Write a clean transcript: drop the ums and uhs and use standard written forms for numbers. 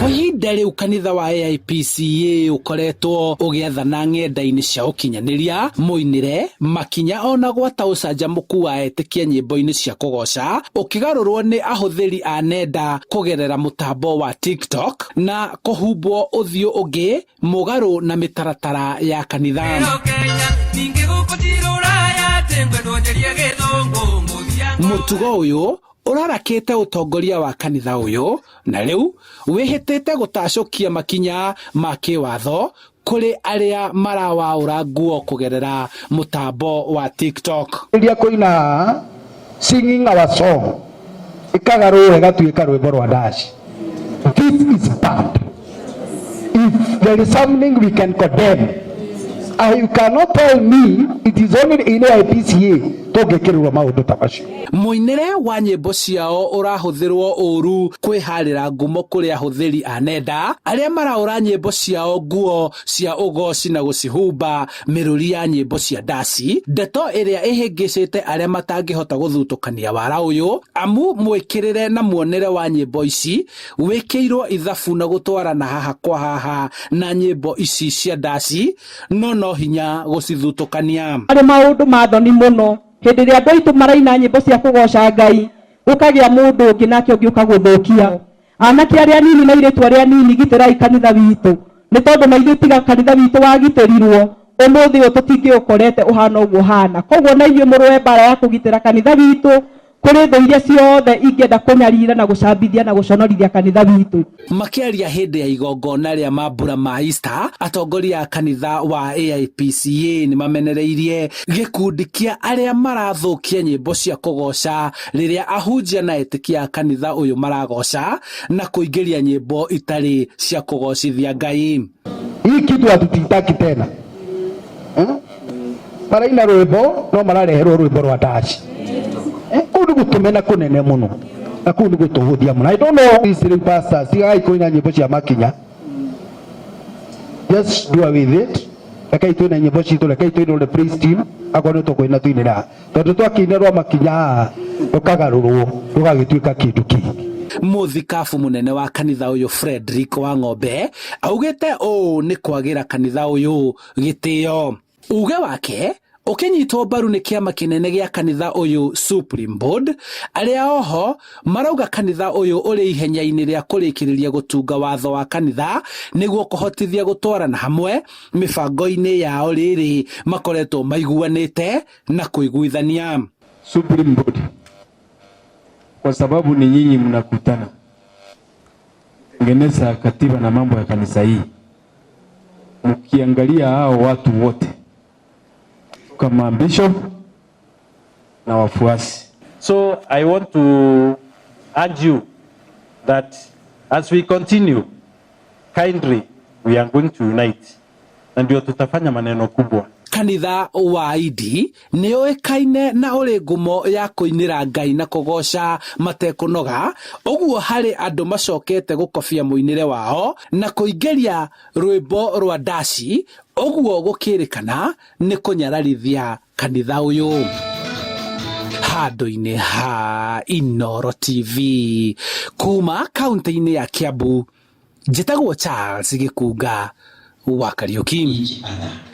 Kwa ihinda rĩu kanitha wa AIPCA ũkoretwo ũgĩathana ng'enda-inĩ cia ũkinyanĩria, mũinĩre, makinya ona gwata ũcanjamũku wa etĩkia nyĩmbo-inĩ cia kũgoca ũkĩgarũrwo nĩ ahũthĩri a nenda kũgerera mũtambo wa TikTok na kũhumbwo ũthiũ ũngĩ mũgarũ na mĩtaratara ya kanitha. Mũtugo ũyũ ũrarakĩte ũtongoria wa kanitha ũyũ na rĩu wĩhĩtĩte gũtacũkia makinya ma kĩwatho kũrĩ arĩa marawaũra nguo kũgerera mũtambo wa TikTok. Iria kũina haha singing our song ĩkagarũrwo ĩgatuĩka rwĩmbo rwa ndaci. This is bad. If there is something we can condemn, you cannot tell me it is only in AIPCA tũngĩkĩrĩrwo maũndũ ta macio. Mũinĩre wa nyĩmbo ciao ũrahũthĩrwo ũru kwĩharĩra ngumo kũrĩ ahũthĩri a nenda arĩa maraũra nyĩmbo ciao nguo cia ũgoci na gũcihumba mĩrũri ya nyĩmbo cia ndaci, ndeto ĩrĩa ĩhĩngĩcĩte arĩa matangĩhota gũthutũkania wara ũyũ, amu mwĩkĩrĩre na muonere wa nyĩmbo ici wĩkĩirwo ithabu na gũtwarana haha kwa haha na nyĩmbo ici cia ndaci, no no hinya gũcithutũkania. Arĩ maũndũ ma thoni mũno hĩndĩ ĩrĩa andũ aitũ maraina nyĩmbo cia kũgoca Ngai, gũkagĩa mũndũ ũngĩ nake ũngĩũka gũthũkia. Anake arĩa anini na airĩtu arĩa anini, gitĩrai kanitha witũ, nĩ tondũ na ithuĩ tiga kanitha witũ wagitĩrirwo, ũmũthĩ ũyũ tũtingĩũkorete ũhana ũguo ũhana. Koguo na inyuĩ mũrũe mbara ya kũgitĩra kanitha witũ kũrĩ thũ iria ciothe ingĩenda kũnyarira na gũcambithia na gũconorithia kanitha witũ. Makĩaria hĩndĩ ya igongona rĩa mambura ma Easter, atongoria a kanitha wa AIPCA nĩ mamenereirie gĩkundi kĩa arĩa marathũkia nyĩmbo cia kũgoca rĩrĩa ahunjia na etĩkia a kanitha ũyũ maragoca na kũingĩria nyĩmbo itarĩ cia kũgocithia Ngai. Hii kitu hatutitaki tena. Maraina rwĩmbo no marareherwo rwĩmbo rwa ndaci. Kũu nĩ gũtũmena kũnene mũno na kũu nĩ gũtũhũthia mũno. I don't know these three pastors tigai kũina nyĩmbo cia makinya. Just do away with it. Rekei twĩne nyĩmbo citũ, rekei twĩne the praise team, akorwo nĩ tũkũina tũinĩra. Tondũ twakĩina rwa makinya haha rũkagarũrwo rũgagĩtuĩka kĩndũ kĩngĩ. Mũthikabu mũnene wa kanitha ũyũ Frederick Wang'ombe augĩte ũũ nĩ kwagĩra kanitha ũyũ gĩtĩo. Uge wake ũkĩnyitwo mbaru nĩ kĩama kĩnene gĩa kanitha ũyũ Supreme Board, arĩa oho marauga kanitha ũyũ ũrĩ ihenya-inĩ rĩa kũrĩkĩrĩria gũtunga watho wa kanitha nĩguo kũhotithia gũtwarana hamwe mĩbango-inĩ yao rĩrĩ makoretwo maiguanĩte na kũiguithania. Supreme Board, kwa sababu ni nyinyi mnakutana tengeneza katiba na mambo ya kanisa hii, mkiangalia hao watu wote kama bishop na wafuasi. So I want to urge you that as we continue, kindly we are going to unite, na ndio tutafanya maneno kubwa. Kanitha wa Idi nĩ ũĩkaine na ũrĩ ngumo ya kũinĩra Ngai na kũgoca matekũnoga, ũguo harĩ andũ macokete gũkobia mũinĩre wao na kũingĩria rwĩmbo rwa ndaci, ũguo gũkĩrĩkana nĩ kũnyararithia kanitha ũyũ. Handũ-inĩ ha Inooro TV kuma kaunti-inĩ ya Kiambu, njĩtagwo Charles Gĩkunga wa Kariũki. Each other.